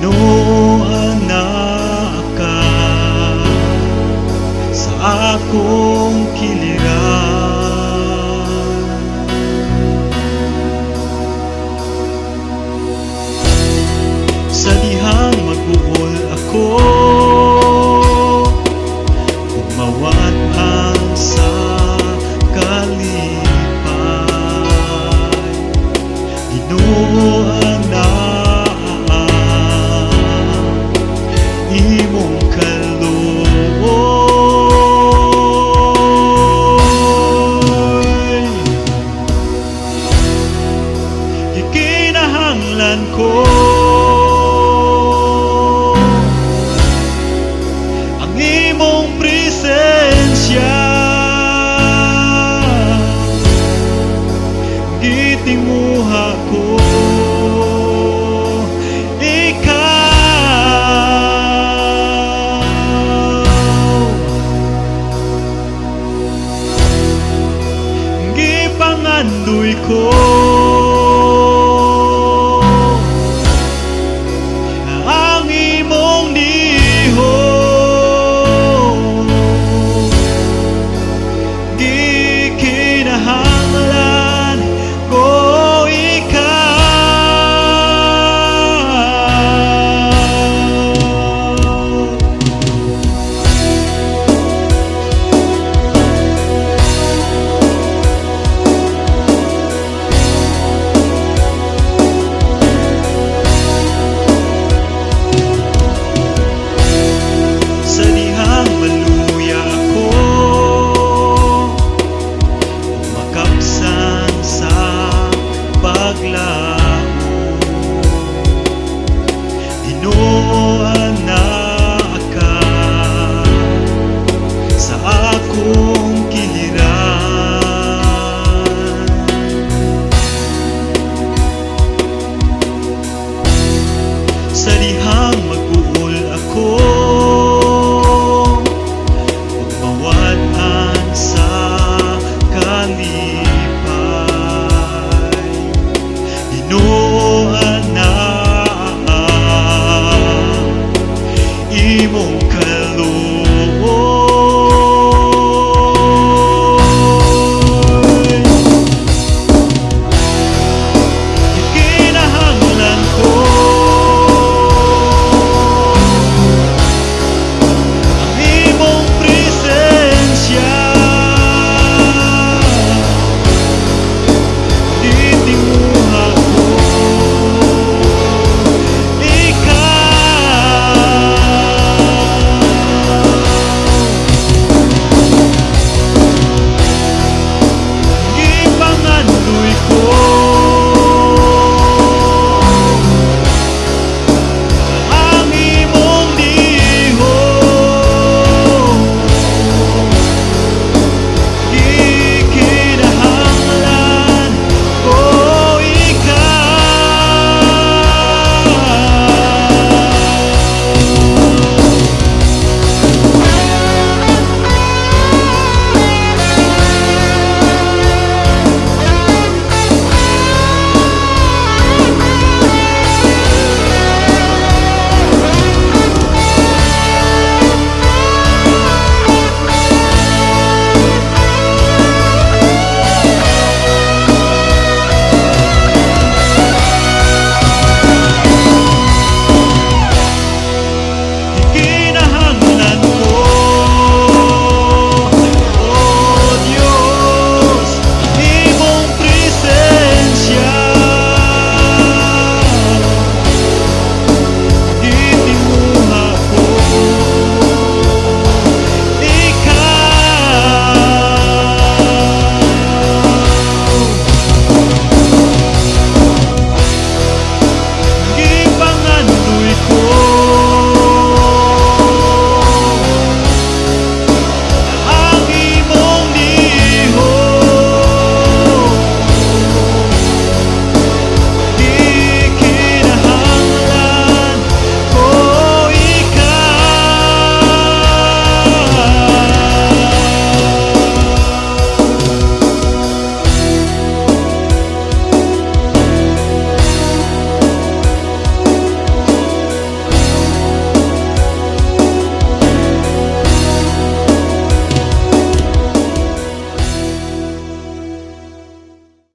Ginoo, anaa ka sa akong kiliran. Sa dihang mag-uol ako ug mawad-an sa kalipay, Ginoo, anaa imong kaluoy. Gikinahanglan ko ang imong presensya. Gitinguha ko ikaw. Gipangandoy ko ang imong lihok. Gikinahanglan ko ikaw. Sa dihang maluya ako ug makapsan sa paglaom, Ginoo, anaa ka sa akong kiliran. Sa dihang mag-uol ako ug mawad-an sa kalipay, Ginoo, anaa imong